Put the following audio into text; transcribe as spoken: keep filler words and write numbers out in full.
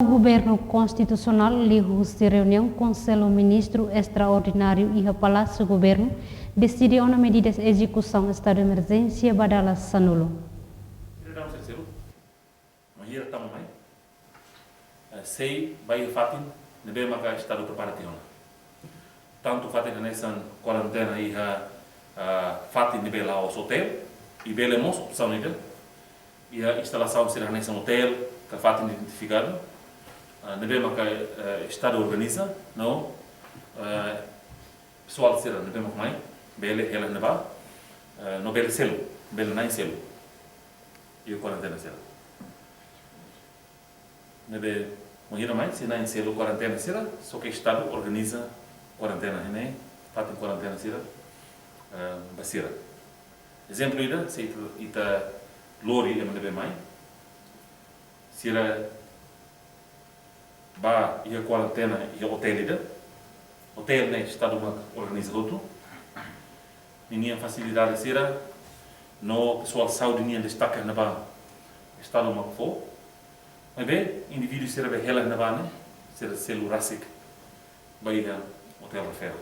Governu Konstitusionál, liuhusi reuniaun Konsellu Ministru Estraordináriu iha Palásiu Governu, deside ona medidas ezekusaun estadu emerjénsia ba dala sanulu. Ida daun selu, bainhira tama mai, eh, sei ba iha fatin ne'ebé maka estadu prepara tiha ona. Tantu fatin hanesan kuarentena iha, ah, fatin ne'ebé la'ós otél, i bele mós opsaun ida, iha instalasaun sira hanesan otél, ka fatin identifikadu, ah, ne'ebé maka, eh, estadu organiza, no, eh, pesoál sira ne'ebé mak mai, bele hela ne'ebá, eh, no bele selu, bele na'in selu iha kuarentena sira. Ne'ebé, bainhira mai, sei na'in selu kuarentena sira, só ke estadu organiza kuarentena ne'e, fatin kuarentena sira, eh, ba sira. Ezemplu ida, se ita, ita lori ema ne'ebé mai, sira ba iha kuarentena iha otél ida. Otél ne'e estadu mak organiza hotu. Ninia fasilidade sira no pesoál saúde nian destaka ne'ebá estadu mak fó. Maibé indivíduu sira be hela ne'ebá ne'e, sira selu rasik ba iha Otél Rafael.